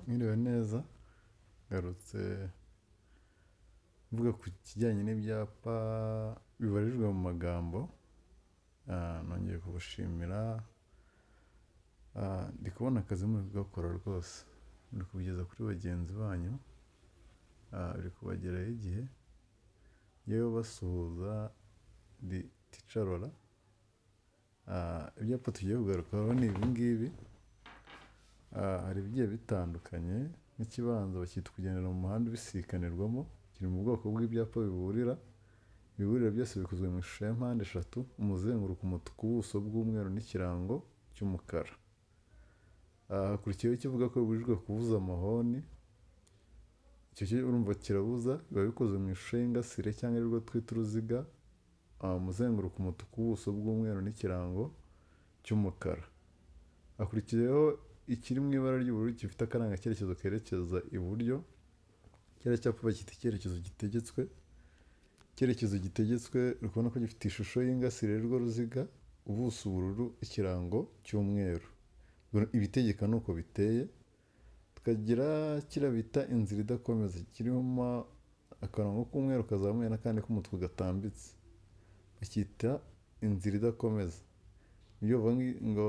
Mwiriwe neza, ngarutse mvuga ku kijyanye n'ibyapa bibarijwe mu magambo, nongeye kubashimira, ndi kubona akazi muri kugakora rwose, muri kubigeza kuri bagenzi banyu, biri kubageraho igihe, njyewe ubasuhuza ndi Teacher Laurent, ibyapa tugiye kugarukaho ni ibi ngibi, hari ibigiye bitandukanye nk'ikibanza bacyita kugendera mu muhanda ubisikanirwamo, kiri mu bwoko bw'ibyapa biburira, ibiburira byose bikozwe mu ishusho ya mpande eshatu, umuzenguruko umutuku, ubuso bw'umweru n'ikirango cy'umukara. Hakurikiyeho ikivuga ko bibujijwe kuvuza amahoni, icyo cyo urumva kirabuza, biba bikoze mu ishusho y'ingasire cyangwa arirwo twita uruziga, umuzenguruko umutuku, ubuso bw'umweru n'ikirango cy'umukara. Hakurikiyeho ikiri mu ibara ry'ubururu gifite akarangacyerekezo kerekeza iburyo, kiriya cyapa bacyita icyerekezo gitegetswe, icyerekezo gitegetswe uri kubona ko gifite ishusho y'ingasire arirwo ruziga, ubuso ubururu, ikirango cy'umweru. Ibitegeka ni uko biteye, tukagira kiriya bita inzira idakomeza kirimo akarongo k'umweru kazamuye n'akandi k'umutuku gatambitse, bacyita inzira idakomeza. Nibyo bavuga ngo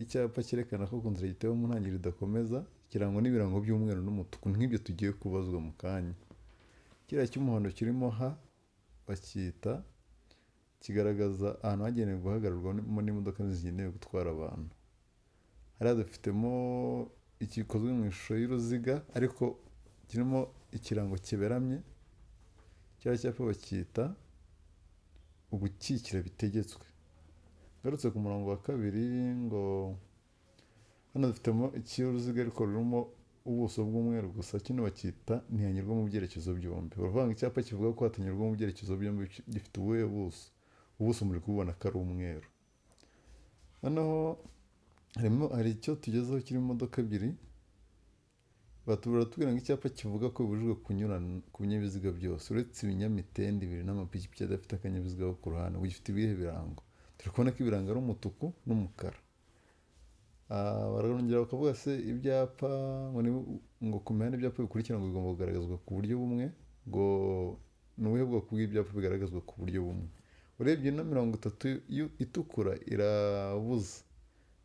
icyapa cyerekana ko ku nzira gitewe mu ntangiriro idakomeza, kirangwa n'ibirango by'umweru n'umutuku nk'ibyo tugiye kubazwa mu kanya. Kiriya cy'umuhondo kirimo H bacyita kigaragaza ahantu hagenewe guhagararwamo n'imodoka zigenewe gutwara abantu. Hariya dufitemo igikozwe mu ishusho y'uruziga ariko kirimo ikirango kiberamye, kiriya cyapa bacyita ugukikira bitegetswe. Ngarutse ku murongo wa kabiri, ngo hano dufitemo icy'uruziga ariko rurimo ubuso bw'umweru gusa, kino bacyita ntihanyurwa mu byerekezo byombi. Baravuga ngo icyapa kivuga ko hatanyurwa mu byerekezo byombi gifite ubuhe buso? Ubuso muri kububona ko ari umweru. Noneho harimo, hari icyo tugezeho kirimo imodoka ebyiri, baratubwira ngo icyapa kivuga ko bibujijwe kunyura ku binyabiziga byose uretse ibinyamitende ibiri n'amapikipiki adafite akanyabiziga ko ku ruhande, ngo gifite ibihe birango? Turi kubona ko ibirango ari umutuku n'umukara. Barongera bakavuga se ibyapa ngo ku mihanda ibyapa bikurikira ngo bigomba kugaragazwa ku buryo bumwe, ngo ni ubuhe bwoko bw'ibyapa bigaragazwa ku buryo bumwe? Urebye ino 30 itukura irabuza,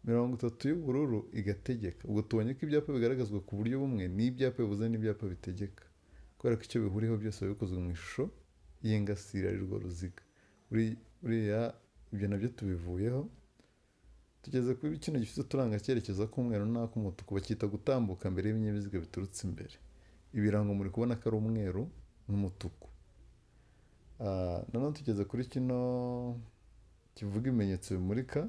30 y'ubururu igategeka. Ubwo tubonye ko ibyapa bigaragazwa ku buryo bumwe ni ibyapa bibuza n'ibyapa bitegeka, kubera ko icyo bihuriyeho byose biba bikozwe mu ishusho y'ingasire arirwo ruziga. Buriya ibyo nabyo tubivuyeho, tugeze kuri kino gifite uturangacyerekezo k'umweru n'ak'umutuku, bacyita gutambuka mbere y'ibinyabiziga biturutse imbere. Ibirango muri kubona ko ari umweru n'umutuku. Noneho tugeze kuri kino kivuga ibimenyetso bimurika,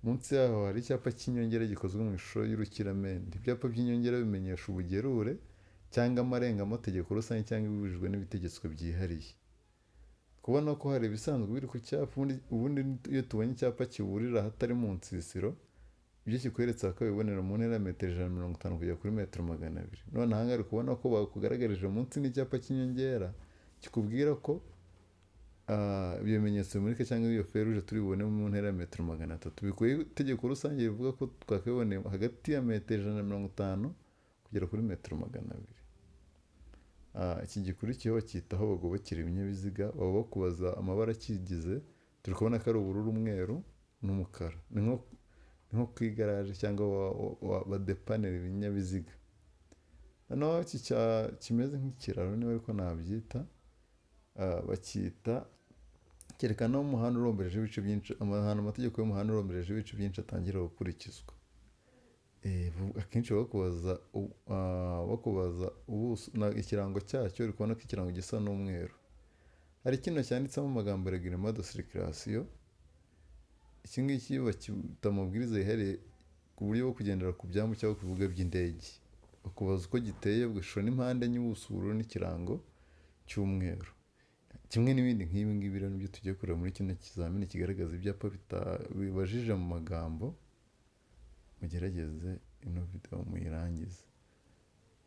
munsi yaho hari icyapa cy'inyongera gikozwe mu ishusho y'urukiramende. Ibyapa by'inyongera bimenyesha ubugerure cyangwa amarengategeko rusange cyangwa ibibujijwe n'ibitegetswe byihariye. Kubona ko hari ibisanzwe biri ku cyapa, ubundi iyo tubonye icyapa kiburira ahatari mu nsisiro, ibyo kikweretse bakabibonera mu ntera ya metero 150 kugera kuri metero 200. None aha ngaha uri kubona ko bakugaragarije munsi n'icyapa cy'inyongera kikubwira ko ibyo bimenyetso bimurika cyangwa iyo feruje turi bubone mu ntera ya metero 300. Bikuye itegeko rusange rivuga ko twakabiboneye hagati ya metero 150 kugera kuri metero 200. Iki gikurikiyeho bacyita aho bagobokera ibinyabiziga, baba bakubaza amabara akigize, turi kubona ko ari ubururu, umweru n'umukara. Ni nko ku igaraje cyangwa badepanera ibinyabiziga. Noneho iki kimeze nk'ikiraro niba ariko nabyita, bacyita cyerekana aho umuhanda urombereje ibice byinshi, ahantu amategeko y'umuhanda urombereje ibice byinshi atangira gukurikizwa. Akenshi bakubaza ubuso ikirango cyacyo, uri kubona ko ikirango gisa n'umweru. Hari kino cyanditsemo amagambo "règlement de circulation", iki ngiki bacyita amabwiriza yihariye ku buryo bwo kugendera ku byambu cyangwa ku bibuga by'indege. Bakubaza uko giteye, ishusho n'impande enye, ubuso ubururu n'ikirango cy'umweru. Kimwe n'ibindi nk'ibi ngibi rero nibyo tugiye kureba muri kino kizamini kigaragaza ibyapa bibajije mu magambo. Mugerageze ino video muyirangize.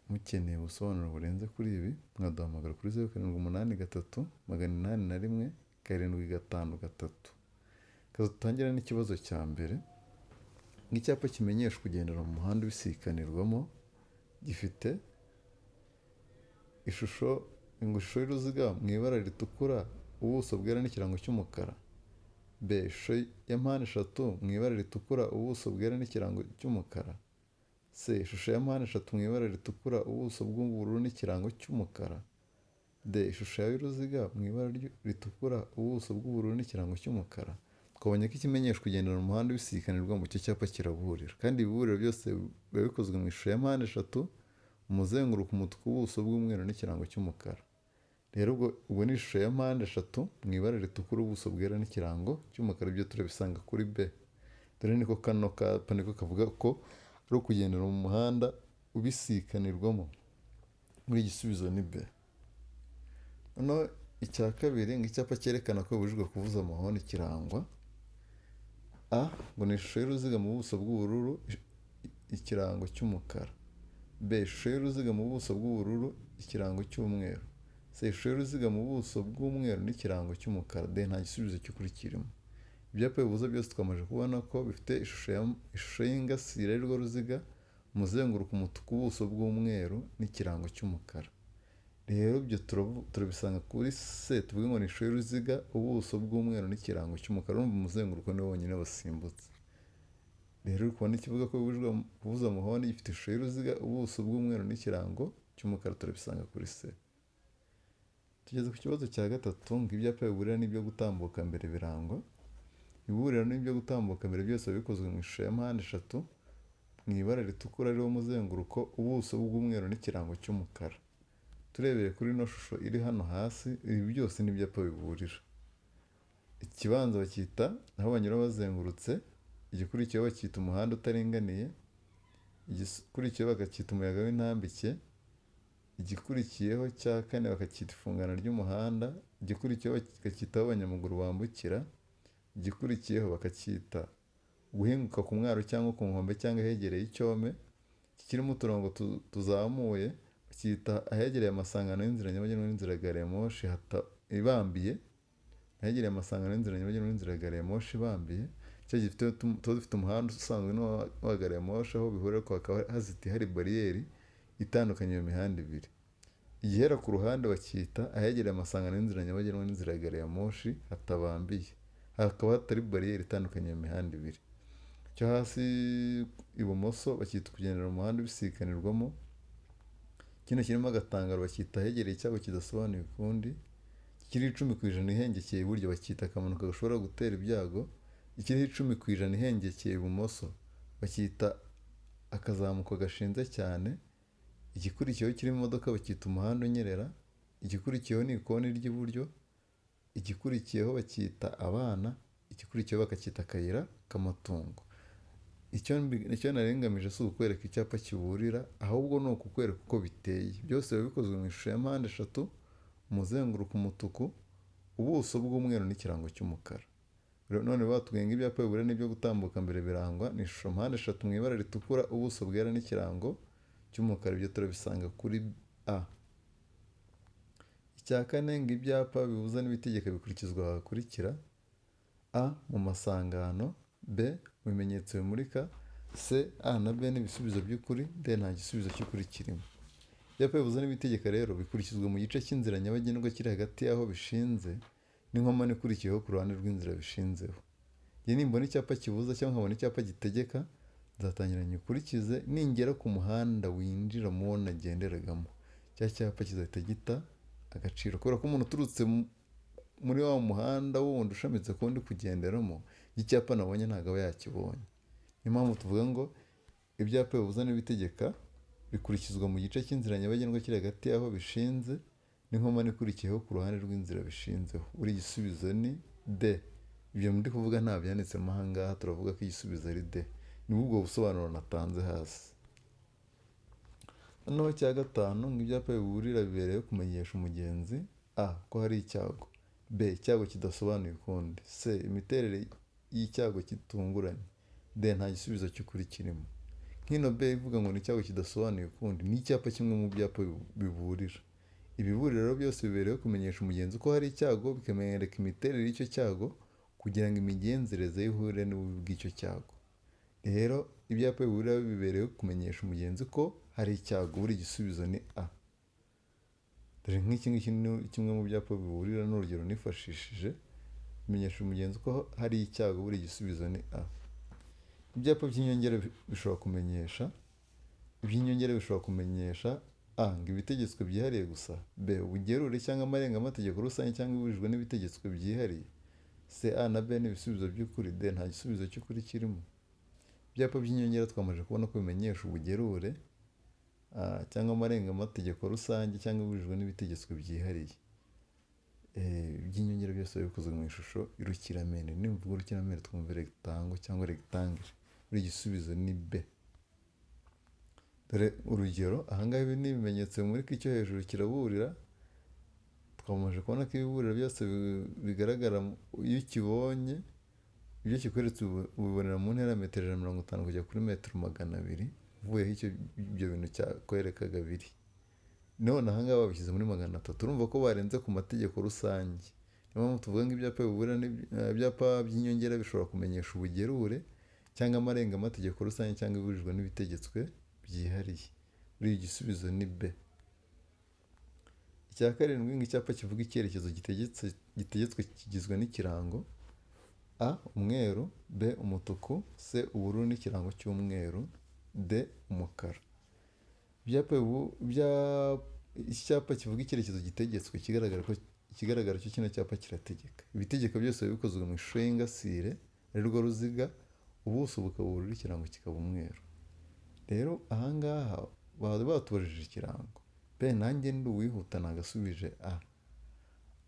Mukeneye ubusobanuro burenze kuri ibi, mwaduhamagara kuri 0783 801 753. Reka dutangire n'ikibazo cya mbere. Nk'icyapa kimenyesha kugendera mu muhanda ubisikanirwamo gifite ishusho ishusho y'uruziga mu ibara ritukura, ubuso bwera n'ikirango cy'umukara. B, ishusho ya mpande eshatu mu ibara ritukura, ubuso bwera n'ikirango cy'umukara. C, ishusho ya mpande eshatu mu ibara ritukura, ubuso bw'ubururu n'ikirango cy'umukara. D, ishusho y'uruziga mu ibara ritukura, ubuso bw'ubururu n'ikirango cy'umukara. Twabonye ko ikimenyesha kugendera mu muhanda ubisikanirwamo icyo cyapa kiraburira, kandi ibiburiro byose biba bikozwe mu ishusho ya mpande eshatu, umuzenguruko umutuku, ubuso bw'umweru n'ikirango cy'umukara. Rero ubwo ni ishusho ya mpande eshatu mu ibara ritukura, ubuso bwera n'ikirango cy'umukara, ibyo turabisanga kuri B. Dore niko kano kapa niko kavuga ko ari ukugendera mu muhanda ubisikanirwamo. Muri igisubizo ni B. Noneho icya kabiri, ngo icyapa cyerekana ko bibujijwe kuvuza amahoni kirangwa A, ngo ni ishusho y'uruziga mu buso bw'ubururu, ikirango cy'umukara. B, ishusho y'uruziga mu buso bw'ubururu, ikirango cy'umweru. C, ishusho y'uruziga mu buso bw'umweru n'ikirango cy'umukara. D, nta gisubizo cy'ukuri kirimo. Ibyapa bibuza byose twamaze kubona ko bifite ishusho y'ingasire y'urwo ruziga, umuzenguruko umutuku, ubuso bw'umweru n'ikirango cy'umukara. Rero ibyo turabisanga kuri C, tuvuge ngo ni ishusho y'uruziga, ubuso bw'umweru n'ikirango cy'umukara. Urumva umuzenguruko ni wo wonyine wasimbutse. Rero uri kubona ikivuga ko bibujijwe kuvuza amahoni gifite ishusho y'uruziga, ubuso bw'umweru n'ikirango cy'umukara, turabisanga kuri C. Tugeze ku kibazo cya gatatu, ngo ibyapa biburira n'ibyo gutambuka mbere birangwa. Ibiburira n'ibyo gutambuka mbere byose biba bikozwe mu ishusho ya mpande eshatu, mu ibara ritukura ririho umuzenguruko, ubuso bw'umweru n'ikirango cy'umukara. Turebeye kuri ino shusho iri hano hasi, ibi byose ni ibyapa biburira. Ikibanza bacyita aho banyura bazengurutse, igikurikiyeho bacyita umuhanda utaringaniye, igikurikiyeho bakacyita umuyaga w'intambike, igikurikiyeho cya kane bakacyita ifungana ry'umuhanda, igikurikiyeho bakacyita aho abanyamaguru bambukira, igikurikiyeho bakacyita guhinguka ku mwaro cyangwa ku nkombe cyangwa ahegereye icyome, kirimo uturongo tuzamuye bacyita ahegereye amasangano y'inzira nyabagendwa n'inzira ya gari ya moshi ibambiye, ahegereye amasangano y'inzira nyabagendwa n'inzira ya gari ya moshi ibambiye, cyo gifite tuba dufite umuhanda usanzwe n'uwa gari ya moshi, aho bihurira hakaba hazitiye hari bariyeri itandukanya iyo mihanda ibiri. Igihera ku ruhande bacyita ahegereye amasangano y'inzira nyabagendwa n'inzira ya gari ya moshi hatabambiye, hakaba hatari bariyeri itandukanya iyo mihanda ibiri. Icyo hasi ibumoso bacyita kugendera mu muhanda ubisikanirwamo, kino kirimo agatangaro bacyita ahegereye icyago kidasobanuye ukundi, ikiriho 10% ihengekeye iburyo bacyita akamanuka gashobora gutera ibyago, ikiriho 10% ihengekeye ibumoso bacyita akazamuko gashinze cyane, igikurikiyeho kirimo imodoka bacyita umuhanda unyerera, igikurikiyeho ni ikoni ry'iburyo, igikurikiyeho bacyita abana, igikurikiyeho bakacyita akayira k'amatungo. Icyo nari ngamije si ukukwereka icyapa kiburira, ahubwo ni ukukwereka uko biteye. Byose biba bikozwe mu ishusho ya mpande eshatu, umuzenguruko umutuku, ubuso bw'umweru n'ikirango cy'umukara. None batubwiye ngo ibyapa biburira n'ibyo gutambuka mbere birangwa ni ishusho mpande eshatu mu ibara ritukura, ubuso bwera n'ikirango cy'umukara, ibyo turabisanga kuri A. Icya kane, ngo ibyapa bibuza n'ibitegeka bikurikizwa hakurikira: A, mu masangano, B, mu bimenyetso bimurika, C, A na B ni ibisubizo by'ukuri, D, nta gisubizo cy'ukuri kirimo. Ibyapa bibuza n'ibitegeka rero bikurikizwa mu gice cy'inzira nyabagendwa kiri hagati y'aho bishinze n'inkomane ikurikiyeho ku ruhande rw'inzira bishinzeho. Njye nimbona icyapa kibuza cyangwa nkabona icyapa gitegeka, nzatangira nyikurikize, ningera ku muhanda winjira mu wo nagenderagamo, cya cyapa kizahita gita agaciro, kubera ko umuntu uturutse muri wa muhanda wundi ushamitse ku wundi kugenderamo, icyapa nabonye ntabwo aba yakibonye. Niyo mpamvu tuvuga ngo ibyapa bibuza n'ibitegeka bikurikizwa mu gice cy'inzira nyabagendwa kiri hagati y'aho bishinze n'inkomane ikurikiyeho ku ruhande rw'inzira bishinzeho. Buri gisubizo ni D. Ibyo ndi kuvuga nta byanditsemo aha ngaha, turavuga ko igisubizo ari D. Ni ubwo busobanuro natanze hasi. Noneho icya gatanu, ngo ibyapa biburira bibereyeho kumenyesha umugenzi: A, ko hari icyago, B, icyago kidasobanuye ukundi, C, imiterere y'icyago gitunguranye, D, nta gisubizo cy'ukuri kirimo. Nk'ino B ivuga ngo ni icyago kidasobanuye ukundi, ni icyapa kimwe mu byapa biburira. Ibiburira rero byose bibereyeho kumenyesha umugenzi ko hari icyago, bikamwereka imiterere y'icyo cyago kugira ngo imigenzereze ye ihure n'ububi bw'icyo cyago. Rero ibyapa biburira bibereyeho kumenyesha umugenzi ko hari icyago, buri gisubizo ni A. Dore nk'iki ngiki ni kimwe mu byapa biburira, n'urugero nifashishije, bimenyesha umugenzi ko hari icyago, buri gisubizo ni A. Ibyapa by'inyongera bishobora kumenyesha, iby'inyongera bishobora kumenyesha A ngo ibitegetswe byihariye gusa, B ubugerure cyangwa amarengategeko rusange cyangwa ibibujijwe n'ibitegetswe byihariye, C A na B ni ibisubizo by'ukuri, D nta gisubizo cy'ukuri kirimo. Ibyapa by'inyongera twamaze kubona ko bimenyesha ubugerure cyangwa amarengategeko rusange cyangwa ibibujijwe n'ibitegetswe byihariye. Iby'inyongera byose biba bikozwe mu ishusho y'urukiramende. Nimvuga urukiramende twumve rectangle cyangwa rectangle. Buri gisubizo ni B. Dore urugero, ahangaha ibi ni ibimenyetso bimurika, icyo hejuru kiraburira, twamaze kubona ko ibiburira byose bigaragara iyo ukibonye, ibyo kikweretse ubibonera mu ntera ya metero 150 kujya kuri metero 200 uvuyeho icyo ibyo bintu cyakwerekaga biri. None ahangaha babishyize muri 300, urumva ko barenze ku mategeko rusange. Niyo mpamvu tuvuga ngo ibyapa biburira, ibyapa by'inyongera bishobora kumenyesha ubugerure cyangwa amarengategeko rusange cyangwa ibibujijwe n'ibitegetswe byihariye. Buri igisubizo ni B. Icya karindwi, ngo icyapa kivuga icyerekezo gitegetswe kigizwe n'ikirango A umweru, B umutuku, C ubururu n'ikirango cy'umweru, D umukara. Icyapa kivuga icyerekezo gitegetswe kigaragara ko ikigaragara cyo kino cyapa kirategeka. Ibitegeko byose biba bikozwe mu ishusho y'ingasire ari rwo ruziga, ubuso bukaba ubururu, ikirango kikaba umweru. Rero ahangaha baba batubajije ikirango. Pe nanjye ndi uwihuta nagasubije A.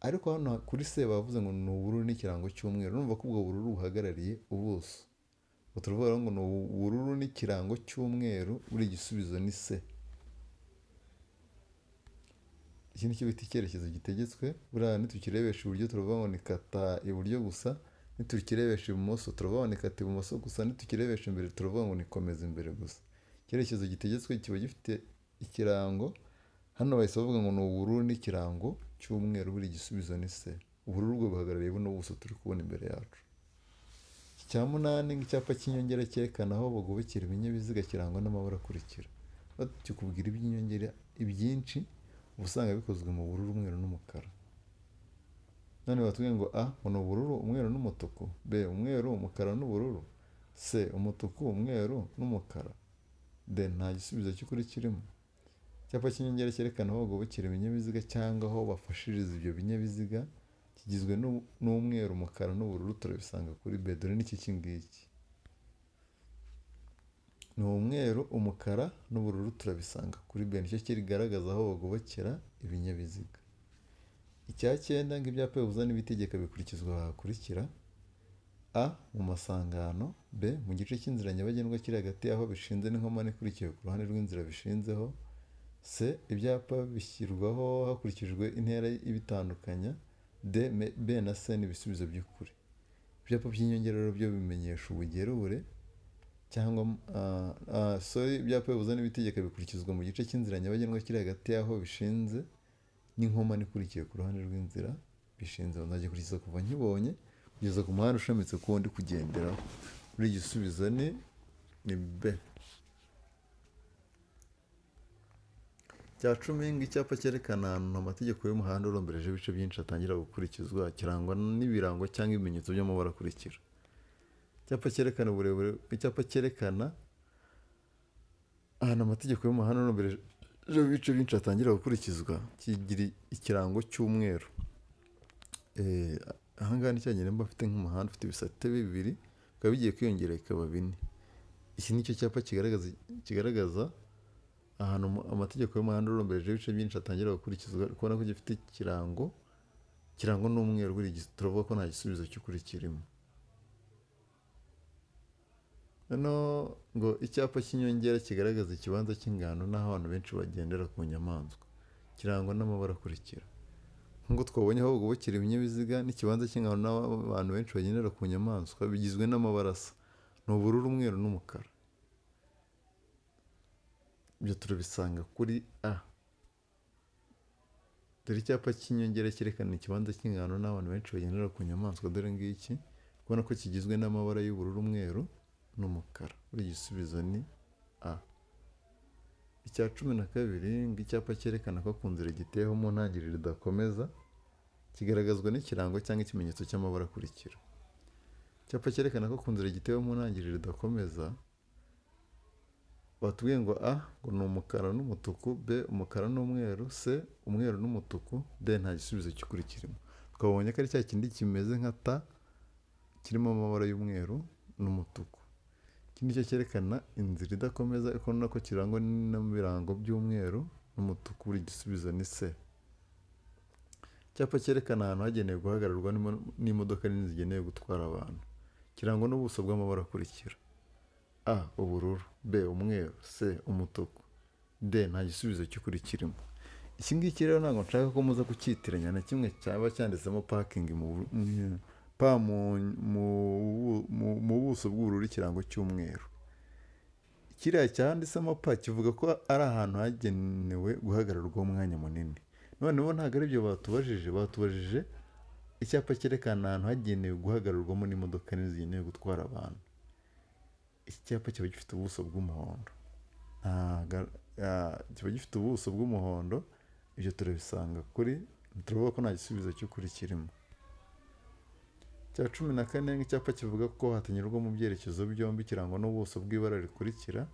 Ariko hano kuri C bavuze ngo ni ubururu n'ikirango cy'umweru, urumva ko ubwo bururu buhagarariye ubuso. Ubwo turavuga ngo ni ubururu n'ikirango cy'umweru, buri gisubizo ni C. Iki ni cyo bita icyerekezo gitegetswe, buriya nitukirebesha iburyo turavuga ngo ni kata iburyo gusa, nitukirebesha ibumoso turavuga ngo ni kata ibumoso gusa, nitukirebesha imbere turavuga ngo ni komeza imbere gusa. Icyerekezo gitegetswe kiba gifite ikirango, hano bahise bavuga ngo ni ubururu n'ikirango cy'umweru, buri gisubizo ni C. Ubururu bwo buhagarariye buno buso turi kubona imbere yacu. Icya munani, icyapa cy'inyongera cyerekana aho bagobokera ibinyabiziga kirangwa n'amabara akurikira. Bakikubwira iby'inyongera ibyinshi uba usanga bikozwe mu bururu, umweru n'umukara. None batubwiye ngo A ngo ni ubururu, umweru n'umutuku, B umweru, umukara n'ubururu, C umutuku, umweru n'umukara, D nta gisubizo cy'ukuri kirimo. Icyapa cy'inyongera cyerekana aho bagobokera ibinyabiziga cyangwa aho bafashiriza ibyo binyabiziga kigizwe n'umweru, umukara n'ubururu, turabisanga kuri B. Dore n'iki ngiki ni umweru, umukara n'ubururu, turabisanga kuri B, nicyo kigaragaza aho bagobokera ibinyabiziga. Icya cyenda, ngo ibyapa bibuza n'ibitegeka bikurikizwa hakurikira: A mu masangano, B mu gice cy'inzira nyabagendwa kiri hagati y'aho bishinze n'inkomane ikurikiye ku ruhande rw'inzira bishinzeho, C ibyapa bishyirwaho hakurikijwe intera ibitandukanya, D B na C ni ibisubizo by'ukuri. Ibyapa by'inyongera rero byo bimenyesha ubugerure cyangwa sorry, ibyapa bibuza n'ibitegeka bikurikizwa mu gice cy'inzira nyabagendwa kiri hagati y'aho bishinze n'inkomane ikurikiye ku ruhande rw'inzira bishinze. Nzagikurikiza kuva nkibonye kugeza ku muhanda ushamitse ku wundi kugenderaho. Buri gisubizo ni B. Icya cumi, ngo icyapa cyerekana ahantu amategeko y'umuhanda urombereje ibice byinshi atangira gukurikizwa kirangwa n'ibirango cyangwa ibimenyetso by'amabara akurikira. Icyapa cyerekana uburebure, icyapa cyerekana ahantu amategeko y'umuhanda urombereje ibice byinshi atangira gukurikizwa kigira ikirango cy'umweru. Ahangaha ni cya gihe mba mfite nk'umuhanda ufite ibisate bibiri bikaba bigiye kwiyongera bikaba bine. Iki ni cyo cyapa kigaragaza ahantu amategeko y'umuhanda urombereje ibice byinshi atangira gukurikizwa, kubona ko gifite ikirango n'umweru, buri turavuga ko nta gisubizo cy'ukuri kirimo. Noneho ngo icyapa cy'inyongera kigaragaza ikibanza cy'ingano n'aho abantu benshi bagendera ku nyamaswa kirangwa n'amabara akurikira. Nk'uko twabonye aho bagobokera ibinyabiziga n'ikibanza cy'ingano n'aho abantu benshi bagendera ku nyamaswa bigizwe n'amabara asa, ni ubururu, umweru n'umukara. Ibyo turabisanga kuri A. Dore icyapa cy'inyongera cyerekana ikibanza cy'ingano n'abantu benshi bagendera ku nyamaswa, dore ngiki, ubona ko kigizwe n'amabara y'ubururu, umweru n'umukara. Buri gisubizo ni A. Icya 12, ngo icyapa cyerekana ko ku nzira giteyeho mu ntangiriro idakomeza kigaragazwa n'ikirango cyangwa ikimenyetso cy'amabara akurikira. Icyapa cyerekana ko ku nzira giteyeho mu ntangiriro idakomeza, batubwiye ngo A ngo ni umukara n'umutuku, B umukara n'umweru, C umweru n'umutuku, D nta gisubizo cy'ukuri kirimo. Twabonye ko ari cya kindi kimeze nka T kirimo amabara y'umweru n'umutuku. Iki nicyo cyerekana inzira idakomeza, ariko urabona ko kirangwa n'ibirango by'umweru n'umutuku. Buri gisubizo ni C. Icyapa cyerekana ahantu hagenewe guhagararwa n'imodoka nini zigenewe gutwara abantu, kirangwa n'ubuso bw'amabara akurikira: A ubururu, B umweru, C umutuku, D nta gisubizo cy'ukuri kirimo. Iki ngiki rero ntabwo nshaka ko muza kucyitiranya na kimwe cyaba cyanditsemo parking P mu buso bw'ubururu, ikirango cy'umweru. Kiriya cyanditsemo P kivuga ko ari ahantu hagenewe guhagararwaho umwanya munini. Noneho ntabwo ari byo batubajije, batubajije icyapa cyerekana ahantu hagenewe guhagararwamo n'imodoka nini zigenewe gutwara abantu. Iki cyapa kiba gifite ubuso bw'umuhondo, kiba gifite ubuso bw'umuhondo. Ibyo turabisanga kuri, turavuga ko nta gisubizo cy'ukuri kirimo. Icya 14, nk'icyapa kivuga ko hatanyurwa mu byerekezo byombi kirangwa n'ubuso bw'ibara rikurikira: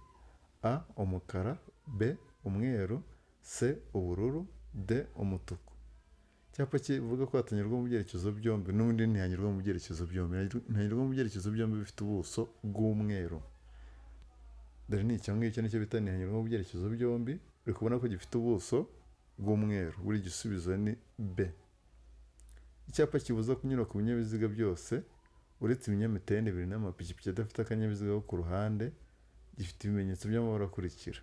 A umukara, B umweru, C ubururu, D umutuku. Icyapa kivuga ko hatanyurwa mu byerekezo byombi, n'ubundi ntihanyurwa mu byerekezo byombi, ntihanyurwa mu byerekezo byombi bifite ubuso bw'umweru. Dore ni icyo ngicyo nicyo bita ntihanyurwa mu byerekezo byombi, uri kubona ko gifite ubuso bw'umweru. Buri gisubizo ni B. Icyapa kibuza kunyura ku binyabiziga byose uretse ibinyamitende bibiri n'amapikipiki adafite akanyabiziga ko ku ruhande, gifite ibimenyetso by'amabara akurikira: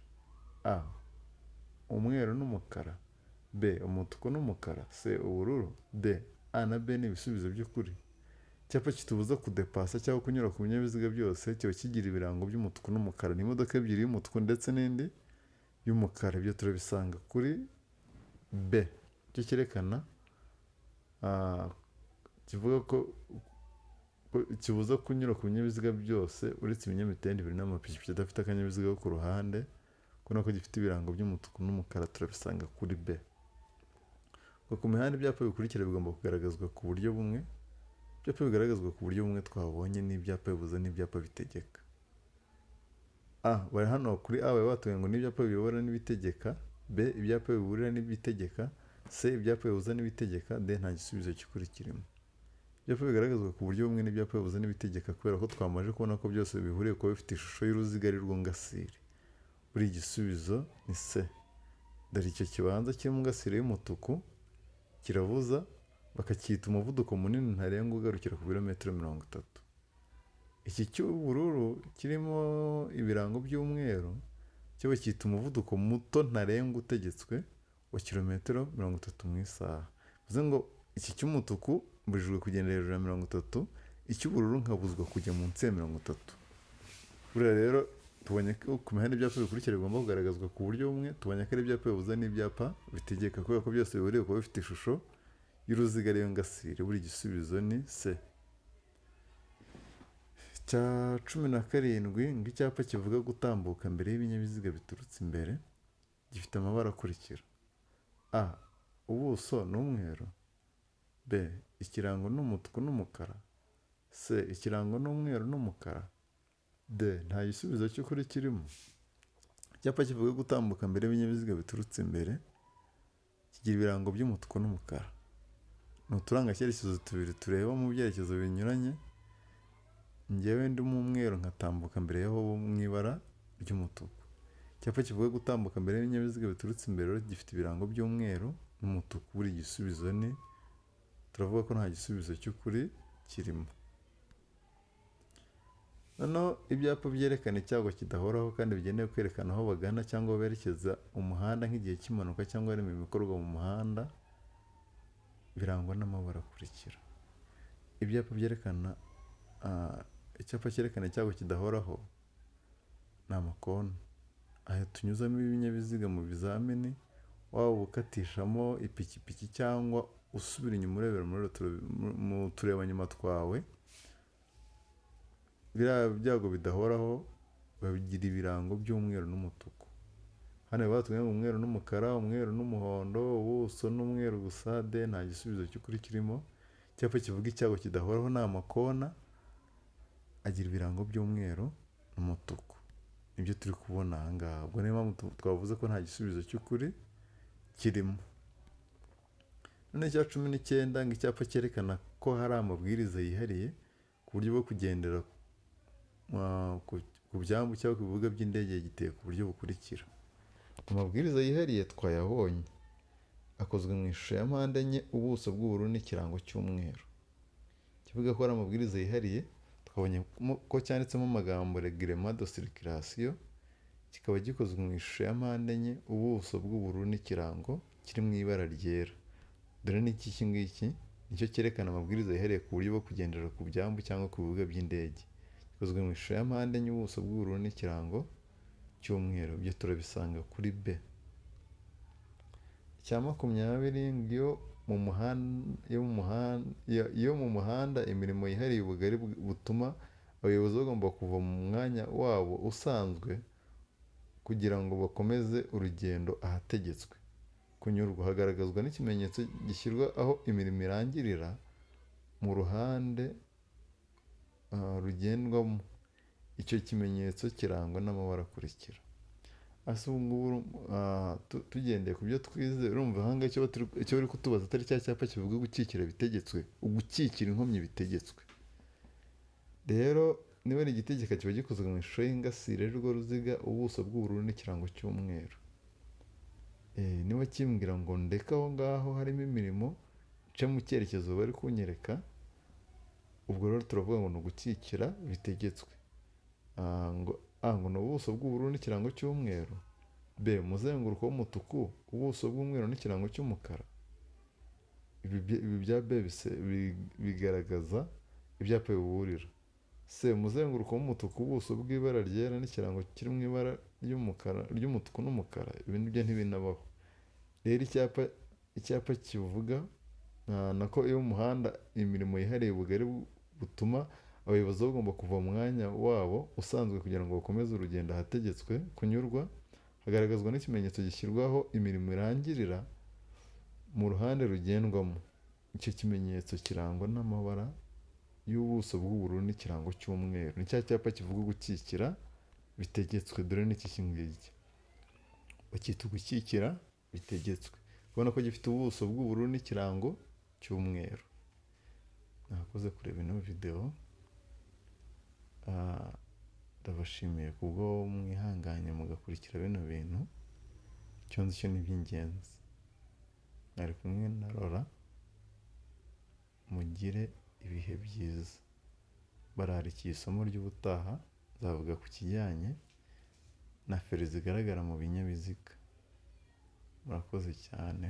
A umweru n'umukara, B umutuku n'umukara, C ubururu, D A na B ni ibisubizo by'ukuri. Icyapa kitubuza kudepasa cyangwa kunyura ku binyabiziga byose kiba kigira ibirango by'umutuku n'umukara. Ni imodoka ebyiri y'umutuku ndetse n'indi y'umukara. Ibyo turabisanga kuri B. Icyo cyerekana kivuga ko kibuza kunyura ku binyabiziga byose uretse ibinyamitende bibiri n'amapikipiki adafite akanyabiziga ko ku ruhande, kubona ko gifite ibirango by'umutuku n'umukara, turabisanga kuri B. Ku mihanda ibyapa bikurikira bigomba kugaragazwa ku buryo bumwe. Ibyapa bigaragazwa ku buryo bumwe twabonye ni ibyapa bibuza n'ibyapa bitegeka. A bari hano kuri A bari batubwiye ngo n'ibyapa biyobora n'ibitegeka, B ibyapa biburira n'ibitegeka, C ibyapa bibuza n'ibitegeka, D nta gisubizo cy'ukuri kirimo. Ibyapa bigaragazwa ku buryo bumwe n'ibyapa bibuza n'ibitegeka, kubera ko twamaze kubona ko byose bihuriye kuba bifite ishusho y'uruziga ari rwo ngasire. Buri gisubizo ni C. Dore icyo kibanza kirimo ingasire y'umutuku kirabuza, bakacyita umuvuduko munini ntarengwa ugarukira ku birometero 30. Iki cy'ubururu kirimo ibirango by'umweru cyo bacyita umuvuduko muto ntarengwa utegetswe wa kilometero 30 mu isaha. Bivuze ngo iki cy'umutuku mbujijwe kugenda hejuru ya 30, icy'ubururu nkabuzwa kujya munsi ya 30. Buriya rero tubonye ko ku mihanda ibyapa bikurikira bigomba kugaragazwa ku buryo bumwe, tubonye ko ari ibyapa bibuza n'ibyapa bitegeka, kubera ko byose bihuriye kuba bifite ishusho y'uruziga ariyo ngasire. Buri gisubizo ni C. Icya 17, ngo icyapa kivuga gutambuka mbere y'ibinyabiziga biturutse imbere gifite amabara akurikira: A ubuso ni umweru, B ikirango ni umutuku n'umukara, C ikirango ni umweru n'umukara, D nta gisubizo cy'ukuri kirimo. Icyapa kivuga gutambuka mbere y'ibinyabiziga biturutse imbere kigira ibirango by'umutuku n'umukara. Ni uturangacyerekezo tubiri tureba mu byerekezo binyuranye, njyewe ndi mu mweru nkatambuka mbere y'aho bo mu ibara ry'umutuku. Icyapa kivuga gutambuka mbere y'ibinyabiziga biturutse imbere gifite ibirango by'umweru n'umutuku. Buri gisubizo ni, turavuga ko nta gisubizo cy'ukuri kirimo. Noneho ibyapa byerekana icyago kidahoraho kandi bigenewe kwerekana aho bagana cyangwa berekeza umuhanda nk'igihe cy'impanuka cyangwa hari imirimo ikorwa mu muhanda, birangwa n'amabara akurikira. Ibyapa byerekana icyapa cyerekana icyago kidahoraho ni amakona aya tunyuzamo ibinyabiziga mu bizamini, waba ukatishamo ipikipiki cyangwa usubira inyuma urebera mu turebanyuma twawe, Biriya byago bidahoraho babigira ibirango by'umweru n'umutuku. Hano batubwiye ngo umweru n'umukara, umweru n'umuhondo, ubuso n'umweru gusa. D nta gisubizo cy'ukuri kirimo. Icyapa kivuga icyago kidahoraho ni amakona, agira ibirango by'umweru n'umutuku, nibyo turi kubona aha ngaha. Ubwo niyo mpamvu twavuze ko nta gisubizo cy'ukuri kirimo. None icya 19 ngo icyapa cyerekana ko hari amabwiriza yihariye ku buryo bwo kugendera ku byambu cyangwa ku bibuga by'indege giteye ku buryo bukurikira. Amabwiriza yihariye twayabonye, akozwe mu ishusho ya mpande enye, ubuso bw'ubururu n'ikirango cy'umweru. Kivuga ko ari amabwiriza yihariye, twabonye ko cyanditsemo amagambo "règlement de circulation", kikaba gikozwe mu ishusho ya mpande enye, ubuso bw'ubururu n'ikirango kiri mu ibara ryera. Dore n'iki iki ngiki nicyo cyerekana amabwiriza yihariye ku buryo bwo kugendera ku byambu cyangwa ku bibuga by'indege. Gikozwe mu ishusho ya mpande enye, ubuso bw'ubururu n'ikirango cy'umweru. Ibyo turabisanga kuri B. Icya 20 ngo iyo mu muhanda imirimo yihariye ubugari butuma abayobozi bagomba kuva mu mwanya wabo usanzwe kugira ngo bakomeze urugendo ahategetswe kunyurwa, hagaragazwa n'ikimenyetso gishyirwa aho imirimo irangirira mu ruhande rugendwamo. Icyo kimenyetso kirangwa n'amabara akurikira. Ase ubu ngubu tugendeye ku byo twize, urumva aha ngaha icyo bari kutubaza atari cya cyapa kivuga gukikira bitegetswe, ugukikira inkomyi bitegetswe. Rero niba ari igitegeka, kiba gikozwe mu ishusho y'ingasire y'urwo ruziga, ubuso bw'ubururu n'ikirango cy'umweru. Niba kimbwira ngo ndeke aho ngaho harimo imirimo, nce mu cyerekezo bari kunyereka, ubwo rero turavuga ngo ni ugukikira bitegetswe. Ngo ni ubuso bw'ubururu n'ikirango cy'umweru. B, umuzenguruko w'umutuku, ubuso bw'umweru n'ikirango cy'umukara. Ibi bya B bigaragaza ibyapa biburira. C, umuzenguruko w'umutuku, ubuso bw'ibara ryera n'ikirango kiri mu ibara ry'umukara, ry'umutuku n'umukara. Ibi nibyo ntibinabaho. Rero icyapa kivuga nako iyo mu muhanda imirimo yihariye ubugari butuma abayobozi bagomba kuva mu mwanya wabo usanzwe kugira ngo bakomeze urugendo ahategetswe kunyurwa, hagaragazwa n'ikimenyetso gishyirwaho imirimo irangirira mu ruhande rugendwamo. Icyo kimenyetso kirangwa n'amabara y'ubuso bw'ubururu n'ikirango cy'umweru. Ni cya cyapa kivuga gukikira bitegetswe. Dore n'iki ngiki bacyita ugukikira bitegetswe, ubona ko gifite ubuso bw'ubururu n'ikirango cy'umweru. Mwakoze kureba ino videwo, ndabashimiye kubwo mwihanganye mugakurikira bino bintu. Icyo nzi cyo ni iby'ingenzi. Mwari kumwe na Rora, mugire ibihe byiza. Bararikiye isomo ry'ubutaha, nzavuga ku kijyanye na feri zigaragara mu binyabiziga. Murakoze cyane.